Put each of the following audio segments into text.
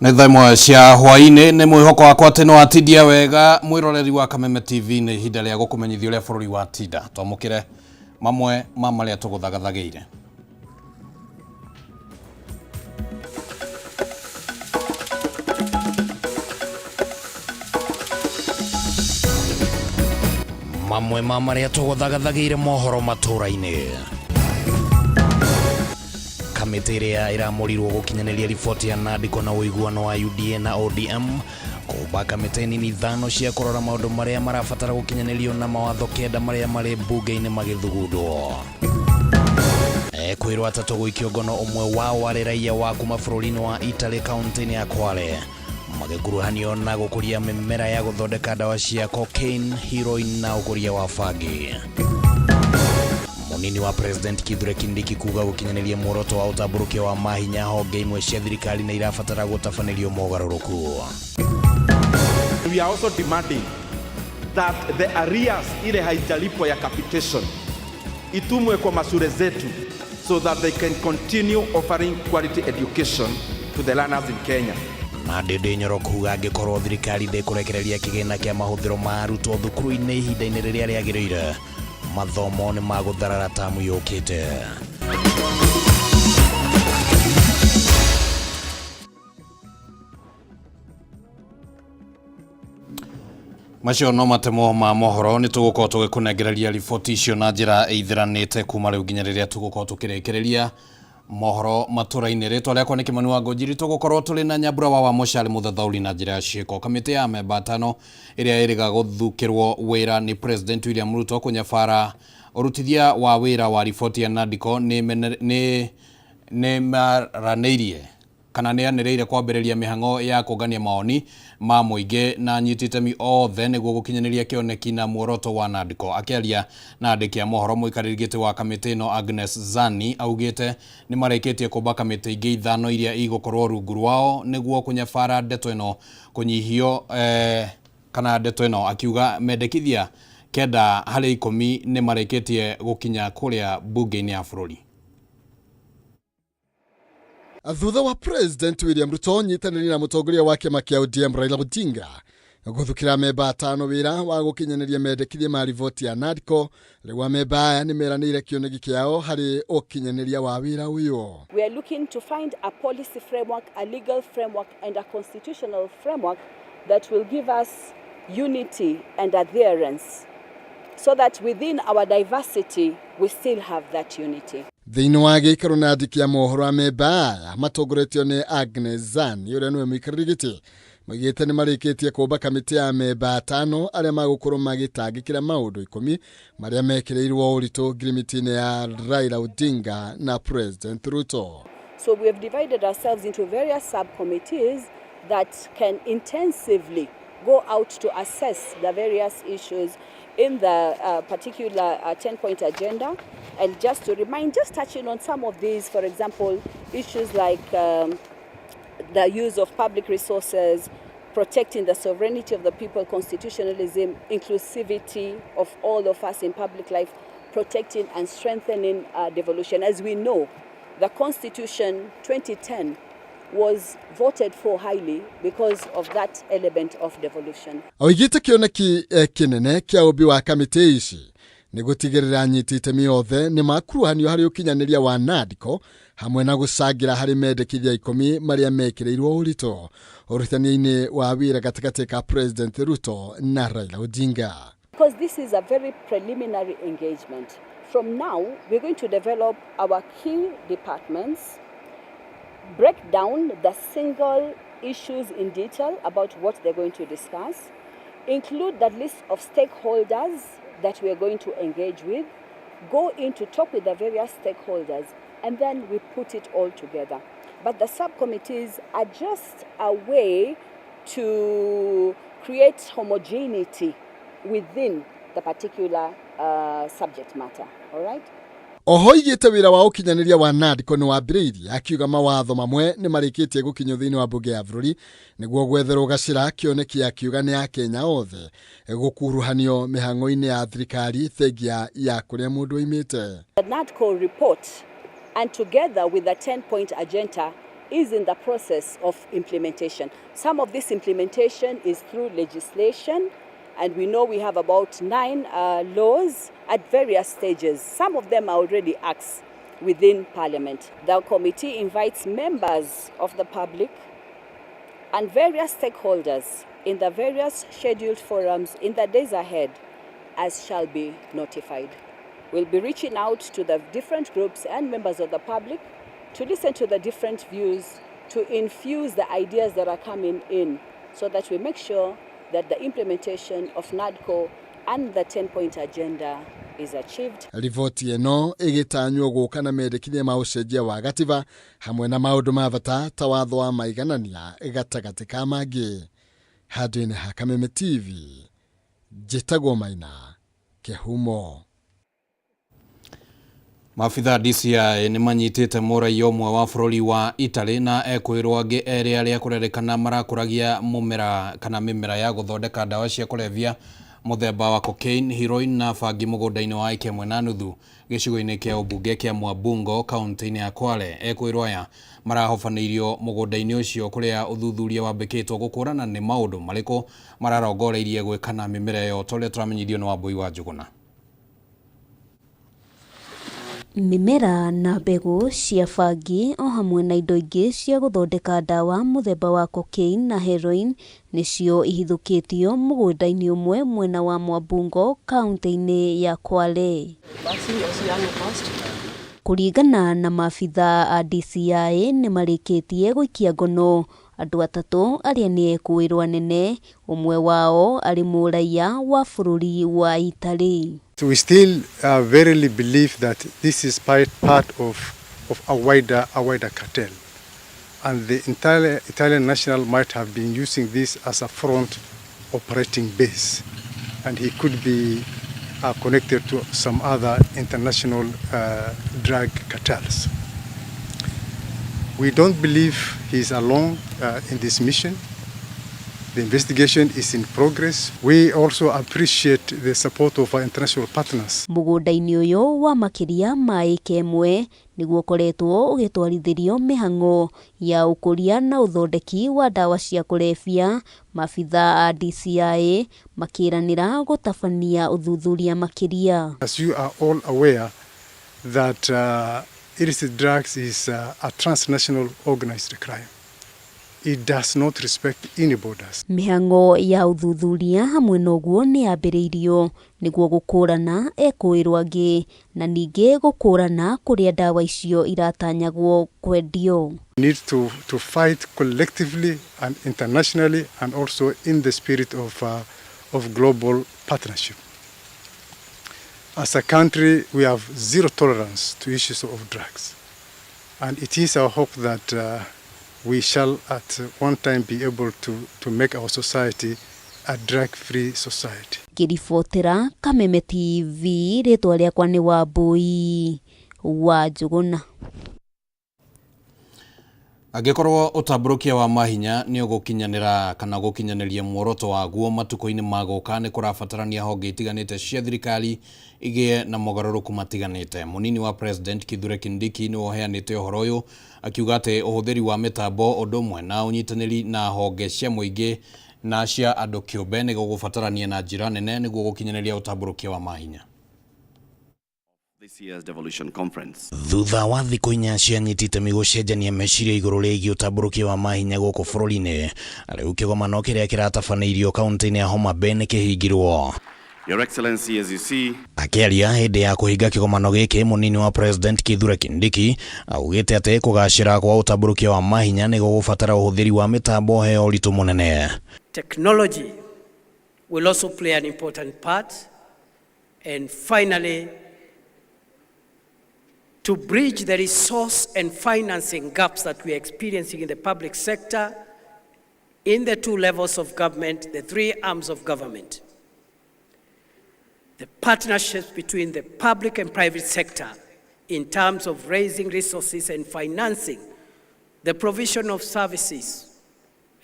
Nĩ thaa 1 cia hwainĩ. Nĩ mwĩhoko wakwa atĩ nĩ watindia wega, mwĩroreri wa Kameme TV. Nĩ ihinda rĩa gũkũmenyithia ũrĩa bũrũri watinda. Twamũkĩre mamwe ma marĩa tũgũthagathagĩire. Mamwe ma marĩa tũgũthagathagĩire mohoro matũra-inĩ: kamĩtĩ ĩrĩa ĩramũrirwo gũkinyanĩria riboti ya Nandiko na ũiguano wa UDA na ODM kũmba kamĩtĩ nini ithano cia kũrora maũndũ marĩa marabatara gũkinyanĩrio na mawatho 9 marĩa marĩ mbunge-inĩ magĩthugundwo. Kwĩrwo atatũ gũikio ngono, ũmwe wao warĩ raiya wa kuma bũrũri-inĩ wa Italy, kaunti-inĩ ya Kwale, magĩkuruhanio na gũkũria mĩmera ya gũthondeka ndawa cia cocaine, heroin na ũkũria wa bangi. Mũnini wa President Kithure Kindiki kuga gũkinyanĩria muoroto wa ũtambũrũkia wa mahinya honge imwe cia thirikari nĩ irabatara gũtabanĩrio mogarũrũku. We are also demanding that the arrears ile haijalipwa ya capitation itumwe kwa mashule zetu so that they can continue offering quality education to the learners in Kenya. Na Ndindi Nyoro kuga angĩkorwo thirikari ndĩkũrekereria kĩgĩna kĩa mahũthĩro ma arutwo thukuru-inĩ ihinda-inĩ rĩrĩa rĩagĩrĩire, mathomo nĩ magũtharara tamu yũkĩte. Macio no matemo ma mohoro. Nĩ tũgũkorwo tũgĩkũnengereria riboti icio na njĩra ĩithĩranĩte kuma rĩu nginya rĩrĩa tũgũkorwo tũkĩrĩkĩrĩria mohoro matũra-inĩ. Rĩtwa rĩakwa nĩ Kĩmani wa Ngũnjiri. Tũgũkorwo tũrĩ na Nyambura wa Mũcari mũthathaũri na njĩra ya ciĩko. Kamĩtĩ ya amemba atano ĩrĩa ĩrĩga gũthukĩrwo wĩra nĩ President William Ruto kũnyabara ũrutithia wa wĩra wa riboti ya Nandiko nĩ maranĩirie kana nĩ anĩrĩire kwambĩrĩria mĩhang'o ya kũngania mawoni ma mũingĩ na anyiti itemi othe nĩguo gũkinyanĩria kĩoneki na muoroto wa Nandiko. Akĩaria na andĩki a mohoro, mũikarĩri gĩtĩ wa kamĩtĩ ĩno Agnes Zani augĩte nĩ marĩkĩtie kũmba kamĩtĩ ingĩ ithano iria igũkorwo rungu rwao nĩguo kũnyabara ndeto ĩno kũnyihio kana ndeto ĩno, akiuga mendekithia 9 harĩ 10 nĩ marĩkĩtie gũkinya kũrĩa mbunge-inĩ ya bũrũri. Thutha wa President William Ruto nyitanĩri na mũtongoria wa kĩama kĩa ODM Raila Odinga gũthukĩra amemba atano wĩra wa gũkinyanĩria mendekithia ma riboti ya NADCO, rĩu amemba aya nĩ meranĩire kĩoneki kĩao harĩ ũkinyanĩria wa wĩra ũyũ. We are looking to find a policy framework, a legal framework and a constitutional framework that will give us unity and adherence so that within our diversity we still have that unity. Thĩinĩ wa gĩikaro na andĩki a mohoro, amemba aya matongoretio nĩ Agnes Zani ũrĩa nĩwe mũikarĩri gĩtĩ maugĩte nĩ marĩkĩtie kũmba kamĩtĩ ya amemba atano arĩa magũkorwo magĩtangĩkĩra maũndũ 10 marĩa mekĩrĩirwo ũritũ ngirimiti-inĩ ya Raila Odinga na President Ruto. So we have divided ourselves into various subcommittees that can intensively go out to assess the various issues in the particular 10-point agenda. And just to remind, just touching on some of these, for example, issues like the use of public resources, protecting the sovereignty of the people, constitutionalism, inclusivity of all of us in public life, protecting and strengthening devolution. As we know, the Constitution 2010 was voted for highly because of that element of devolution. Oigĩte kĩoneki kĩnene kĩa ũmbi wa kamĩtĩ ici nĩ gũtigĩrĩra anyiti itemi othe nĩ makuruhanio harĩ ũkinyanĩria wa NADCO hamwe na gũcangĩra harĩ mendekithia 10 marĩa mekĩrĩirwo ũritũ ũrutithania-inĩ wa wĩra gatagatĩ ka President Ruto na Raila Odinga. Because this is a very preliminary engagement. From now, we're going to develop our key departments, break down the single issues in detail about what they're going to discuss, include that list of stakeholders that we are going to engage with, go in to talk with the various stakeholders, and then we put it all together. But the subcommittees are just a way to create homogeneity within the particular subject matter, all right? Oho oigĩte wĩra wa ũkinyanĩria wa NADCO nĩ wambĩrĩirie, akiuga mawatho mamwe nĩ marĩkĩtie gũkinyio thĩinĩ wa mbunge ya bũrũri nĩguo gwetherwo gacĩra. Kĩoneki akiuga nĩ Akenya othe gũkuruhanio mĩhang'o-inĩ ya thirikari thengia ya kũrĩa mũndũ oimĩte. The NADCO report and together with the 10-point agenda is in the process of implementation. Some of this implementation is through legislation, and we know we have about 9 laws at various stages. Some of them are already acts within Parliament. The committee invites members of the public and various stakeholders in the various scheduled forums in the days ahead, as shall be notified. We'll be reaching out to the different groups and members of the public to listen to the different views, to infuse the ideas that are coming in, so that we make sure that the implementation of NADCO and the 10-point agenda is achieved. Riboti ĩno ĩgĩtanywo gũka na mendekithia ma ũcenjia wa gatiba hamwe na maũndũ ma bata ta watho wa maiganania gatagatĩ ka mangĩ. Handũ-inĩ ha Kameme TV, njĩtagwo Maina Kĩhumo. Maabitha DCI nĩ manyitĩte mũraiya ũmwe wa bũrũri wa Italy na ekwĩrwo angĩ erĩ arĩa kũrerĩkana marakũragia mũmera kana mĩmera ya gũthondeka ndawa cia kũrebia mũthemba wa cocaine, heroin na bangi mũgũnda-inĩ wa eka ĩmwe na nuthu gĩcigo-inĩ kĩa ũmbunge kĩa Mwabungo kaunti-inĩ ya Kwale. Ekwĩrwo aya marahobanĩirio mũgũnda-inĩ ũcio kũrĩa ũthuthuria wambĩkĩtwo gũkũrana nĩ maũndũ marĩkũ mararongoreirie gwĩka na mĩmera ĩyo ta ũrĩa tũramenyithio nĩ Wambui wa Njũgũna. Mĩmera na mbegũ cia bangi o hamwe na indo ingĩ cia gũthondeka ndawa mũthemba wa cocaine na heroin nĩcio ihithũkĩtio mũgũnda-inĩ ũmwe mwena wa Mwabungo kaunti-inĩ ya Kwale. Kũringana na maabitha a DCI nĩ marĩkĩtie gũikia ngono andũ atatũ arĩa nĩ ekũĩrwo anene, ũmwe wao arĩ mũraiya wa bũrũri wa Italy. So we still verily believe that this is part of a wider cartel, and the entire Italian national might have been using this as a front operating base, and he could be connected to some other international drug cartels. We don't believe he is alone in this mission. The investigation is in progress. We also appreciate the support of our international partners. Mũgũnda-inĩ ũyũ wa makĩria ma ĩka ĩmwe nĩguo ũkoretwo ũgĩtwarithĩrio mĩhang'o ya ũkũria na ũthondeki wa ndawa cia kũrebia, maabitha a DCI makĩranĩra gũtabania ũthuthuria makĩria. As you are all aware that illicit drugs is a transnational organized crime. It does not respect any borders. Mĩhang'o ya ũthuthuria hamwe na ũguo nĩ yambĩrĩirio nĩguo gũkũrana ekũĩrwo angĩ na ningĩ gũkũrana kũrĩa ndawa icio iratanyagwo kwendio. We need to fight collectively and internationally and also in the spirit of global partnership. As a country, we have zero tolerance to issues of drugs. And it is our hope that we shall at one time be able to make our society a drug-free society. Ngĩribotera Kameme TV, rĩtwa rĩakwa nĩ Wambui wa Njũgũna. Angĩkorwo ũtambũrũkia wa mahinya nĩ ũgũkinyanĩra kana gũkinyanĩria muoroto waguo matukũ-inĩ ma gũka, nĩ kũrabatarania honge itiganĩte cia thirikari igĩe na mogarũrũku matiganĩte. Mũnini wa President Kithure Kindiki nĩwe ũheanĩte ũhoro ũyũ akiuga atĩ ũhũthĩri wa mĩtambo ũndũ ũmwe na ũnyitanĩri na honge cia mũingĩ na cia andũ kĩũmbe nĩ gũgũbatarania na njĩra nene nĩguo gũkinyanĩria ũtambũrũkia wa mahinya. This year's Devolution Conference. Thutha wa thikũ inya cia nyiti itemi gũcenjania meciria igũrũ rĩgiĩ ũtambũrũkia wa mahinya gũkũ bũrũri-inĩ, rĩu kĩgomano kĩrĩa kĩratabanĩirio kaunti-inĩ ya Homa Bay nĩ kĩhingirwo. Your Excellency, as you see, Akĩaria hĩndĩ ya kũhinga kĩgomano gĩkĩ, mũnini wa President Kithure Kindiki augĩte atĩ kũgacĩra kwa ũtambũrũkia wa mahinya nĩ gũgũbatara ũhũthĩri wa mĩtambo heo ũritũ mũnene. Technology will also play an important part. And finally, to bridge the resource and financing gaps that we are experiencing in the public sector, in the two levels of government, the three arms of government. The partnerships between the public and private sector in terms of raising resources and financing the provision of services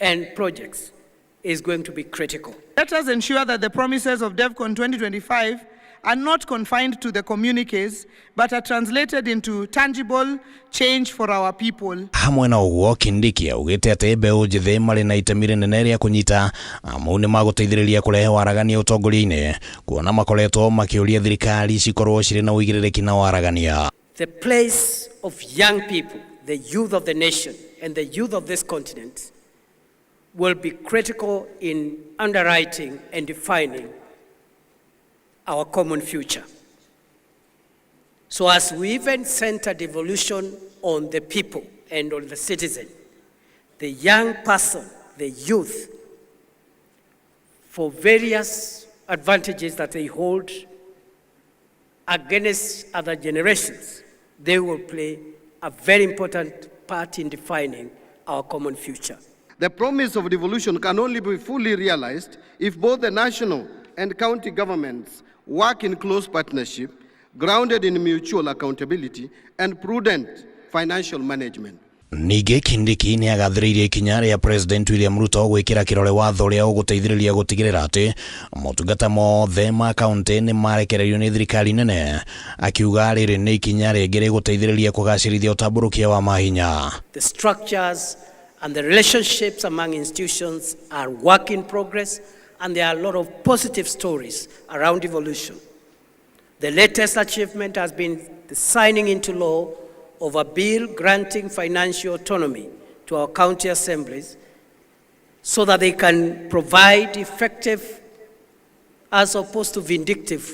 and projects is going to be critical. Let us ensure that the promises of DevCon 2025 are not confined to the communiques, but are translated into tangible change for our people. Hamwe na ũguo, Kindiki augĩte atĩ mbeũ njĩthĩ marĩ na itemi rĩnene rĩa kũnyita amu nĩ magũteithĩrĩria kũrehe waragania ũtongoria-inĩ, kuona makoretwo makĩũria thirikari cikorwo cirĩ na ũigĩrĩrĩki na waragania. The place of young people, the youth of the nation and the youth of this continent, will be critical in underwriting and defining our common future. So as we even center devolution on the people and on the citizen, the young person, the youth, for various advantages that they hold against other generations, they will play a very important part in defining our common future. The promise of devolution can only be fully realized if both the national and county governments work in close partnership, grounded in mutual accountability and prudent financial management. Ningĩ Kindiki nĩ agathĩrĩirie ikinya rĩa President William Ruto gwĩkĩra kĩrore watho ũrĩa ũgũteithĩrĩria gũtigĩrĩra atĩ motungata mothe ma kaunti nĩ marekererio nĩ thirikari nene, akiuga rĩrĩ nĩ ikinya rĩngĩ rĩgũteithĩrĩria kũgacĩrithia ũtambũrũkia wa mahinya. The structures and the relationships among institutions are work in progress, and there are a lot of positive stories around devolution. The latest achievement has been the signing into law of a bill granting financial autonomy to our county assemblies so that they can provide effective, as opposed to vindictive,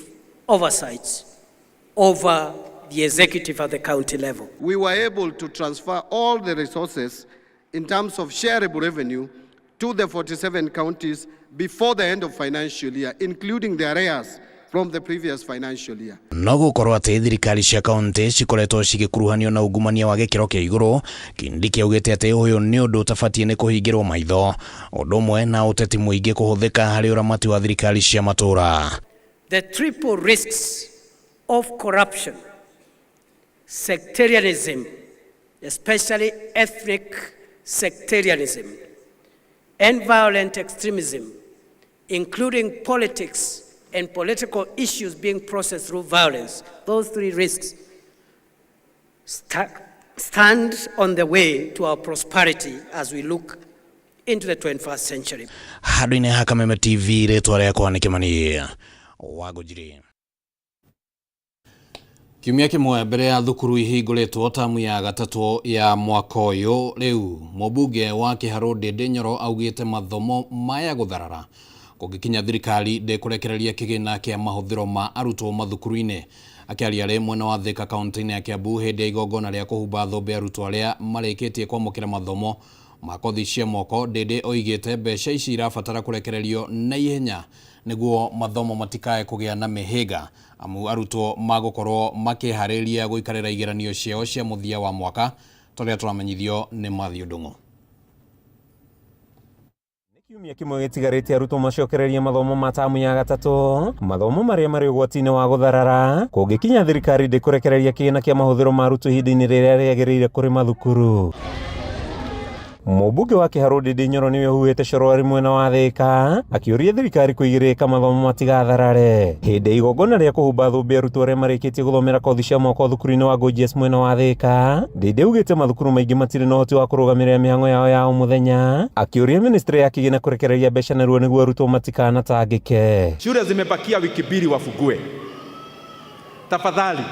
oversights over the executive at the county level. We were able to transfer all the resources in terms of shareable revenue to the 47 counties before the end of financial year, including the arrears from the previous financial year. No gũkorwo atĩ thirikari cia kaunti cikoretwo cigĩkuruhanio na ungumania wa gĩkĩro kĩa igũrũ, Kindiki augĩte atĩ ũyũ nĩ ũndũ ũtabatiĩ nĩ kũhingĩrwo maitho, ũndũ ũmwe na ũteti mũingĩ kũhũthĩka harĩ ũramati wa thirikari cia matũũra. The triple risks of corruption, sectarianism, especially ethnic sectarianism, and violent extremism, including politics and political issues being processed through violence, those three risks stand on the way to our prosperity as we look into the 21st century. Handũ-inĩ ha Kameme TV, rĩtwa rĩakwa nĩ Kĩmani wa Ngũnjiri. Kiumia kĩmwe mbere ya thukuru ihingũrĩtwo tamu ya gatatũ ya mwaka ũyũ, rĩu mũmbunge wa Kĩharũ Ndĩndĩ Nyoro augĩte mathomo maya gũtharara kũngĩkinya thirikari ndĩkũrekereria kĩgĩna kĩa mahũthĩro ma arutwo mathukuru-inĩ. Akĩaria arĩ mwena wa Thika kaunti-inĩ ya Kiambu hĩndĩ ya igongona rĩa kũhumba thũmbĩ arutwo arĩa marĩkĩtie kwamũkĩra mathomo ma kothi cia moko, Ndĩndĩ oigĩte mbeca ici irabatara kũrekererio na ihenya nĩguo mathomo matikae kũgĩa na mĩhĩnga, amu arutwo magũkorwo makĩharĩria gũikarĩra igeranio ciao cia mũthia wa mwaka, tũrĩa tũramenyithio nĩ Matthew Ndung'u. Kiumia kĩmwe gĩtigarĩte arutwo macokererie mathomo ma tamu ya gatatũ, mathomo marĩa marĩ ũgwati-inĩ wa gũtharara kũngĩkinya thirikari ndĩkũrekereria kĩgĩna kĩa mahũthĩro ma arutwo ihinda-inĩ rĩrĩa rĩagĩrĩire kũrĩ mathukuru. Mũmbunge wa Kĩharũ Ndĩndĩ Nyoro nĩwe ũhuhĩte coro arĩ mwena wa Thika akĩũria thirikari kũigĩrĩrĩka mathomo matigatharare. Hĩndĩ ya igongona rĩa kũhumba thũmbĩ arutwo arĩa marĩkĩtie gũthomera kothi cia moko thukuru-inĩ wa Gorgeous mwena wa Thika, Ndĩndĩ augĩte mathukuru maingĩ matirĩ na ũhoti wa kũrũgamĩrĩra mĩhang'o yao ya o mũthenya, akĩũria ministry ya kĩgĩna kũrekereria mbeca narua nĩguo arutwo matikanatangĩke. Shule zimebakia wiki mbili wafungue. Tafadhali,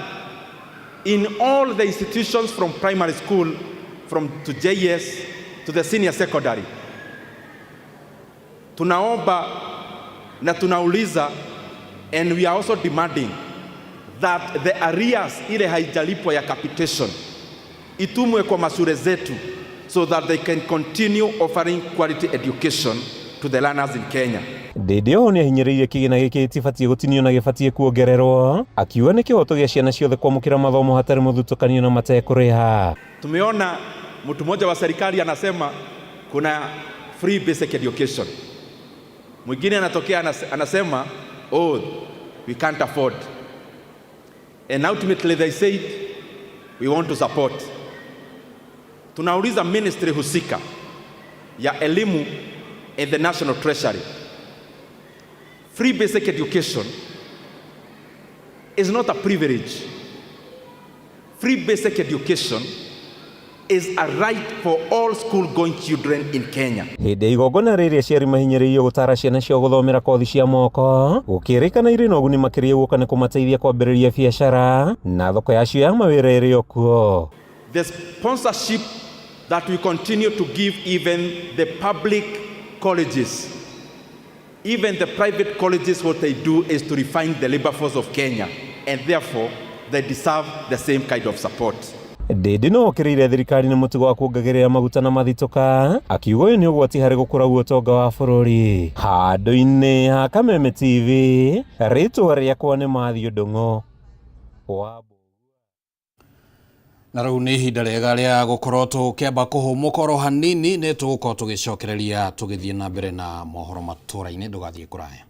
in all the institutions from primary school from to JS to the senior secondary, tunaomba na tunauliza, and we are also demanding that the arrears ile haijalipwa ya capitation itumwe kwa mashule zetu so that they can continue offering quality education to the learners in Kenya. Ndĩndĩ oho nĩahinyĩrĩirie kĩgĩna gĩkĩ gĩtibatiĩ gũtinio na gĩbatiĩ kuongererwo, akiuga nĩ kĩhoto gĩa ciana ciothe kwamũkĩra mathomo hatarĩ mũthutũkanio na matekũrĩha. Tumeona mtu mmoja wa serikali anasema kuna free basic education, mwingine anatokea anasema oh, we can't afford, and ultimately they said we want to support. Tunauliza ministry husika ya elimu and the National Treasury, free basic education is not a privilege. Free basic education is a right for all school-going children in Kenya. Hĩndĩ ya igongona rĩrĩ aciari mahinyĩrĩirio gũtara ciana ciao gũthomera kothi cia moko gũkĩrĩkana irĩ na ũguni makĩria guoka nĩ kũmateithia kwambĩrĩria biacara na thoko yacio ya mawĩra ĩrĩ o kuo. The sponsorship that we continue to give even the public colleges, even the private colleges, what they do is to refine the labor force of Kenya, and therefore they deserve the same kind of support. Ndindi no okĩrĩire thirikari nĩ mũtugo wa kuongagĩrĩra maguta na mathitũka akiuga ũyũ nĩ ũgwati harĩ gũkũra gwa ũtonga wa bũrũri. Handũ-inĩ ha Kameme TV, rĩtwa rĩakwa nĩ Matthew Ndung'u wa Na rĩu nĩ ihinda rĩega rĩa gũkorwo tũkĩamba kũhũmũka oro hanini, nĩ tũgũkorwo tũgĩcokereria tũgĩthiĩ na mbere na mohoro matũra-inĩ, ndũgathiĩ kũraya.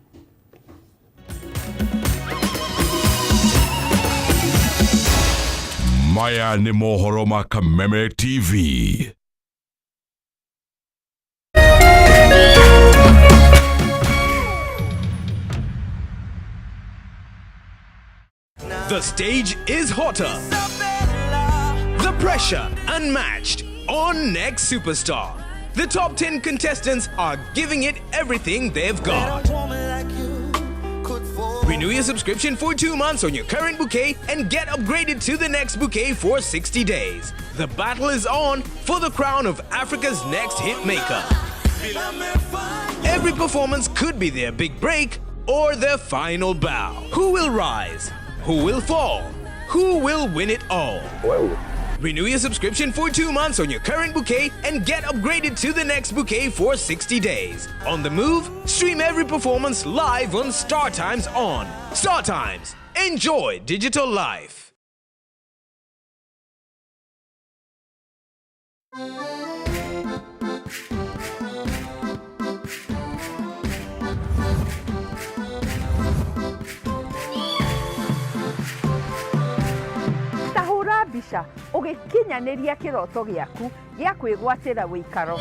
Maya nĩ mohoro ma Kameme TV. The stage is hotter. The pressure unmatched on Next Superstar. The top 10 contestants are giving it everything they've got. Renew your subscription for 2 months on your current bouquet and get upgraded to the next bouquet for 60 days. The battle is on for the crown of Africa's next hit maker. Every performance could be their big break or their final bow. Who will rise? Who will fall? Who will win it all? Whoa. Renew your subscription for 2 months on your current bouquet and get upgraded to the next bouquet for 60 days. On the move, stream every performance live on Star Times On. Star Times, enjoy digital life. Tahũra mbica ũgĩkinyanĩria kĩroto gĩaku gĩa kwĩgwatĩra wĩikaro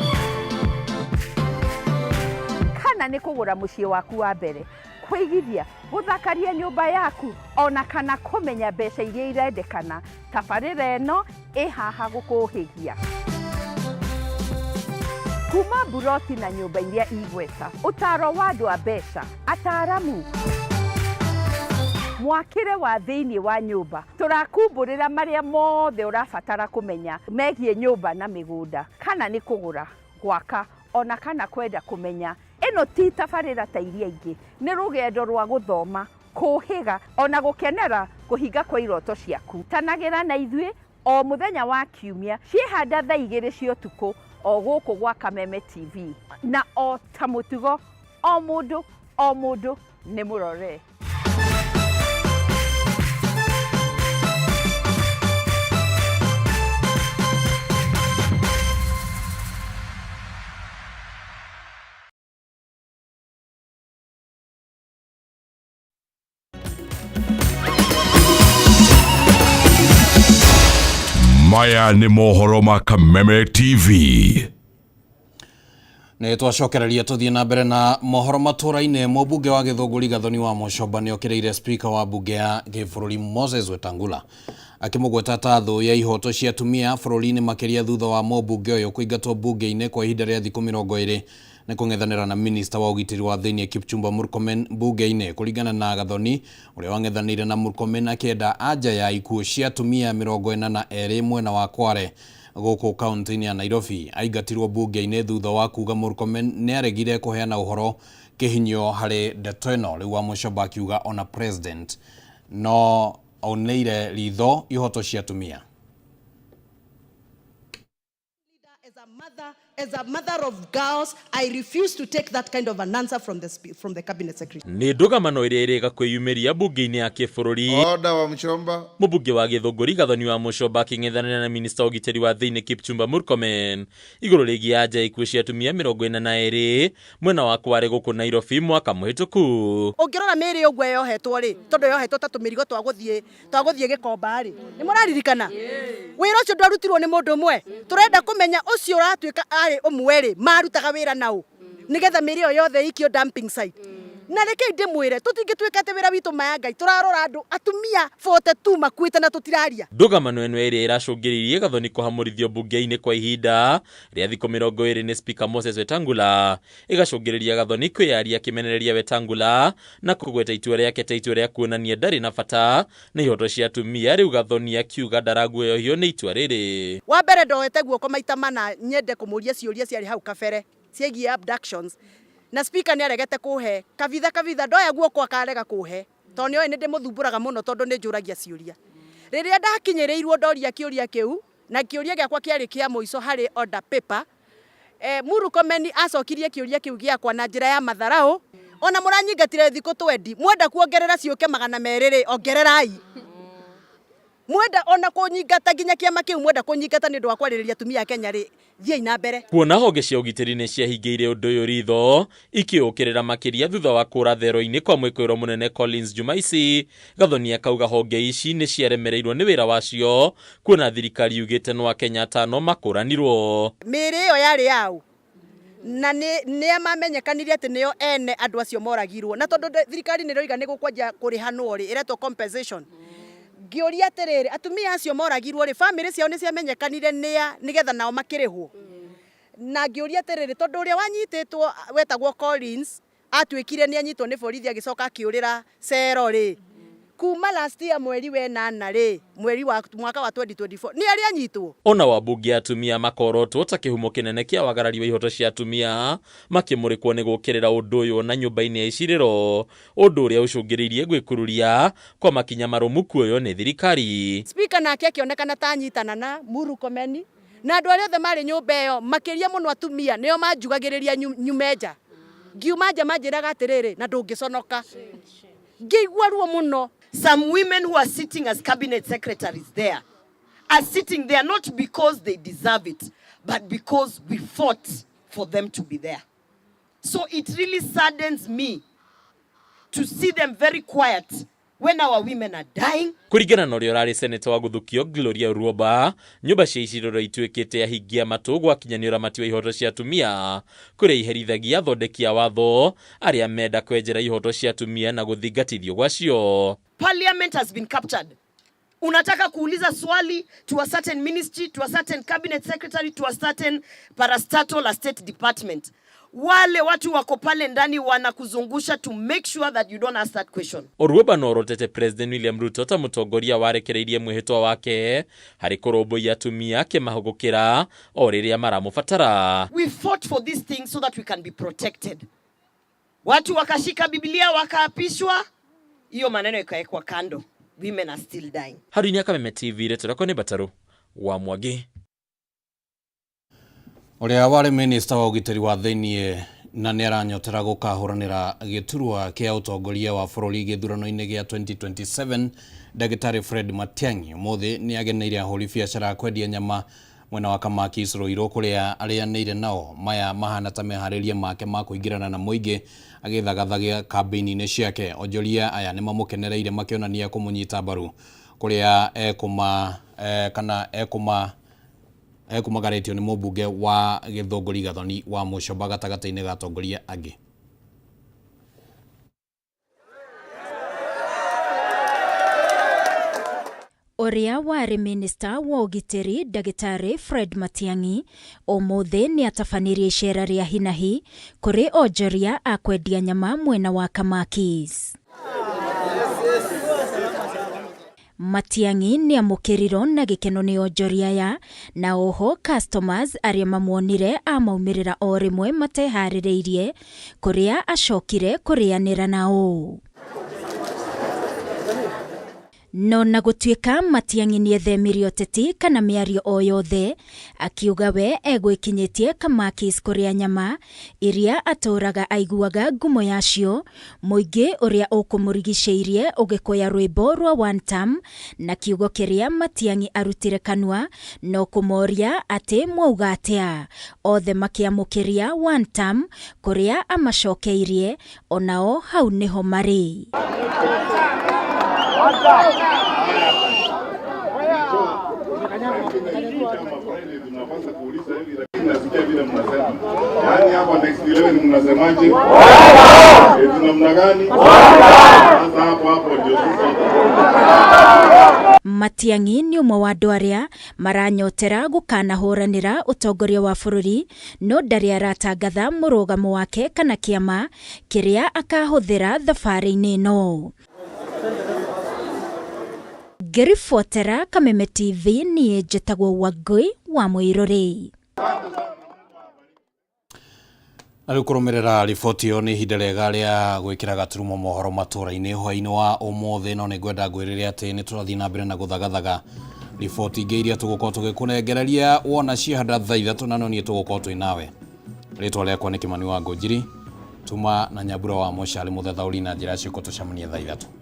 kana nĩ kũgũra mũciĩ waku wa mbere, kũigithia, gũthakaria nyũmba yaku ona kana kũmenya mbeca iria irendekana. Tabarĩra ĩno ĩ haha gũkũhĩgia kuma mburoti na nyũmba iria igweta, ũtaro wa andũ a mbeca, ataaramu, mwakĩre wa thĩinĩ wa nyũmba, tũrakumbũrĩra marĩa mothe ũrabatara kũmenya megiĩ nyũmba na mĩgũnda, kana nĩ kũgũra, gwaka ona kana kwenda kũmenya. Ĩno ti tabarĩra ta iria ingĩ, nĩ rũgendo rwa gũthoma, kũhĩga ona gũkenera kũhinga kwa iroto ciaku. Tanagĩra na ithuĩ o mũthenya wa kiumia ciĩhanda thaa 2 cia ũtukũ o gũkũ gwa Kameme TV, na o ta mũtugo o mũndũ o mũndũ nĩ mũrore. Maya nĩ mohoro ma Kameme TV. Nĩ twacokereria tũthiĩ na mbere na mohoro matũra-inĩ. Mũmbunge wa Gĩthũngũri Gathoni wa Mũcomba nĩ okĩrĩire speaker wa mbunge ya gĩbũrũri Moses Wetangula akĩmũgweta ta thũ ya ihoto cia atumia bũrũri-inĩ, makĩria thutha wa mũmbunge ũyũ kũingatwo mbunge-inĩ kwa ihinda rĩa thikũ 20 nĩ kũng'ethanĩra na minista wa ũgitĩri wa thĩinĩ Kipchumba Murkomen mbunge-inĩ. Kũringana na Gathoni ũrĩa wang'ethanĩire na Murkomen akĩenda anja ya ikuũ cia atumia 42 mwena wa Kware gũkũ kaunti-inĩ ya Nairobi, aingatirwo mbunge-inĩ thutha wa kuga Murkomen nĩ aregire kũheana ũhoro kĩhinyio harĩ ndeto ĩno. Rĩu wa Mũcomba akiuga ona president no aunĩire ritho ihoto cia atumia. As a mother of girls, I refuse to take that kind of an answer from the cabinet secretary. Nĩ ndũgamano ĩrĩa ĩrĩga kwĩyumĩria mbunge-inĩ ya kĩbũrũri. Order wa Mũchomba. Mũmbunge wa Gĩthũngũri Gathoni wa Mũchomba akĩng'ethanĩra na minista wa ũgitĩri wa thĩinĩ Kipchumba Murkomen igũrũ rĩgiĩ anja ya ikuũ cia atumia 42 mwena wa Kware gũkũ Nairobi mwaka mũhĩtũku. Ũngĩrora mĩĩrĩ ũguo yohetwo rĩ, tondũ yohetwo ta tũmĩrigo twa gũthiĩ gĩkomba rĩ, nĩ mũraririkana? Wĩra ũcio ndwarutirwo nĩ mũndũ ũmwe. Tũrenda kũmenya ũcio ũratuĩka arĩ ũmwe rĩ, marutaga wĩra naũ nĩgetha mĩĩrĩ ĩyo yothe ĩikio dumping site. Na rekei ndĩmwĩre, tũtingĩtuĩka atĩ wĩra witũ ma ya Ngai tũrarora andũ atumia 42 makuĩte na tũtiraria. Ndũgamano ĩno ĩrĩa ĩracũngĩrĩirie Gathoni kũhamũrithio mbunge-inĩ kwa ihinda rĩa thikũ 20 nĩ Speaker Moses Wetangula, ĩgacũngĩrĩria Gathoni kwĩyaria akĩmenereria Wetangula na kũgweta itua rĩake ta itua rĩa kuonania ndarĩ na bata na ihoto cia atumia. Rĩu Gathoni akiuga ndaraguoyohio nĩ itua rĩrĩ. Wa mbere ndoete guoko maita mana nyende kũmũria ciũria ciarĩ hau kabere ciĩgiĩ abductions, na speaker nĩ aregete kũhe kabitha kabitha, ndoya guoko akarega kũhe tondũ nĩoĩ nĩ ndĩmũthumbũraga mũno tondũ nĩ njũragia ciũria. Rĩrĩa ndakinyĩrĩirwo ndoria kĩũria kĩu, na kĩũria gĩakwa kĩarĩ kĩa mũico harĩ order paper, Murkomen acokirie kĩũria kĩu gĩakwa na njĩra ya matharau. Ona mũranyingatire thikũ 20, mwenda kuongerera ciũke 200 rĩ, ongererai. Mwenda ona kũnyingata nginya kĩama kĩu, mwenda kũnyingata nĩ ũndũ wa kwarĩrĩria atumia a Kenya rĩ, thiĩi na mbere. Kuona honge cia ũgitĩri nĩ ciahingĩire ũndũ ũyũ ritho ikĩũkĩrĩra makĩria thutha wa kũra thero-inĩ kwa mwĩkũĩrwo mũnene Collins Jumaisi, Gathoni akauga honge ici nĩ ciaremereirwo nĩ wĩra wacio kuona thirikari yugĩte no Akenya atano makũranirwo. Mĩĩrĩ ĩyo yarĩ yao na nĩ mamenyekanire atĩ nĩo ene andũ acio moragirwo, na tondũ thirikari nĩ ĩroiga nĩ gũkwanjia kũrĩhanwo rĩ, ĩretwo compensation. Ngĩũria atĩrĩrĩ, atumia acio moragirwo rĩ, bamĩrĩ ciao nĩ ciamenyekanire nĩa nĩgetha nao makĩrĩhwo? Na ngĩũria atĩrĩrĩ, tondũ ũrĩa wanyitĩtwo wetagwo Collins atuĩkire nĩ anyitwo nĩ borithi agĩcoka akĩũrĩra cero rĩ, kuma last year mweri wa ĩnana rĩ, mweri wa mwaka wa 2024 nĩ arĩ anyitwo. Ona wambunge atumia makorotwo ta kĩhumo kĩnene kĩa wagarari wa ihoto cia atumia makĩmũrĩkwo nĩ gũkĩrĩra ũndũ ũyũ na nyũmba-inĩ ya icirĩro, ũndũ ũrĩa ũcũngĩrĩirie gwĩkururia kwa makinya marũmu kuoywo nĩ thirikari. Speaker nake akĩonekana ta anyitana na Murkomen na andũ arĩa othe marĩ nyũmba ĩyo, makĩria mũno atumia nĩo manjugagĩrĩria nyume nja. Ngiuma nja manjĩraga atĩrĩrĩ, na ndũngĩconoka. Ngĩigua ruo mũno. Some women who are sitting as cabinet secretaries there are sitting there not because they deserve it, but because we fought for them to be there. So it really saddens me to see them very quiet when our women are dying. Kũringana na ũrĩa ũrarĩ seneta wa gũthukio Gloria Orwoba, nyũmba cia icirĩro ituĩkĩte ahingia matũ gwakinyanio ũramati wa ihoto cia atumia, kũrĩa iherithagia athondeki a watho arĩa menda kwenjera ihoto cia atumia na gũthingatithio gwacio. Parliament has been captured. Unataka kuuliza swali to a certain ministry, to a certain cabinet secretary, to a certain parastatal, a state department. Wale watu wako pale ndani wanakuzungusha to make sure that you don't ask that question. Orwoba no orotete President William Ruto ta mũtongoria warekereirie mwĩhĩtwa wake harĩ kũrũmbũiya atumia akĩmahũgũkĩra o rĩrĩa maramũbatara. We fought for these things so that we can be protected. Watu wakashika Biblia wakaapishwa, hiyo maneno ikawekwa kando. Women are still dying. Harĩ ya Kameme TV, rĩtwa nĩ Batarũ wa Mwangi. Ũrĩa warĩ minista wa ũgitĩri wa thĩiniĩ na nĩ aranyotera gũkahũranĩra gĩturwa kĩa ũtongoria wa bũrũri gĩthurano-inĩ gĩa 2027 Ndagĩtarĩ Fred Matiang'i ũmũthĩ nĩ ageneire ahũri biacara a kwendia nyama mwena wa Kamaki Ruiru kũrĩa arĩanĩire nao. Maya mahana ta meharĩria make ma kũingĩrana na mũingĩ agĩthagathagia kambĩini-inĩ ciake. Onjoria aya nĩ mamũkenereire makĩonania kũmũnyita mbaru kũrĩa ekũma kana ekũma ekumagarĩtio nĩ mũmbunge wa Gĩthũngũri Gathoni wa Mũcoba gatagatĩ-inĩ ga atongoria angĩ. Ũrĩa warĩ minista wa ũgitĩri Ndagĩtarĩ Fred Matiang'i ũmũthĩ nĩ atabanirie icera rĩa hinahi kũrĩ onjoria a kwendia nyama mwena wa Kamakis. Matiang'i nĩ amũkĩrirwo na gĩkeno nĩ onjoria aya na oho customers arĩa mamuonire amaumĩrĩra o rĩmwe mateharĩrĩirie kũrĩa acokire kũrĩanĩra nao. No na gũtuĩka Matiang'i nĩethemirie ũteti kana mĩario o yothe, akiuga we egwĩkinyĩtie Kamakis kũrĩa nyama iria atũraga aiguaga ngumo yacio, mũingĩ ũrĩa ũkũmũrigicĩirie ũgĩkũya rwĩmbo rwa one term na kiugo kĩrĩa Matiang'i arutire kanua no kũmoria atĩ mwauga atĩa. Othe makĩamũkĩria one term kũrĩa amacokeirie onao hau nĩho marĩ. Tunapaswa kuuliza hivi, lakini nasikia vile mnasema. Yaani hapa next 11 mnasemaje? Eti namna gani? Sasa hapo hapo ndio sisi. Matiang'i nĩ ũmwe wa andũ arĩa maranyotera gũkanahũranĩra ũtongoria wa bũrũri, no ndarĩ aratangatha mũrũgamo wake kana kĩama kĩrĩa akahũthĩra thabarĩ-inĩ ĩno. Ngĩribotera Kameme TV, niĩ njĩtagwo Wangũi wa Mũirũrĩ. Na rĩu kũrũmĩrĩra riboti ĩyo nĩ ihinda rĩega rĩa gwĩkĩra gaturumo mohoro matũra-inĩ hwaĩ-inĩ wa ũmũthĩ. No nĩ ngwenda ngwĩrĩre atĩ nĩ tũrathiĩ na mbere na gũthagathaga riboti ingĩ iria tũgũkorwo tũgĩkũnengereria wona ciahanda thaa 3, na no niĩ tũgũkorwo twĩ nawe. Rĩtwa rĩakwa nĩ Kĩmani wa Ngũnjiri, tuma na Nyambura wa Mũcari, mũthathaũri na njĩra ciĩko. Tũcemanie thaa 3.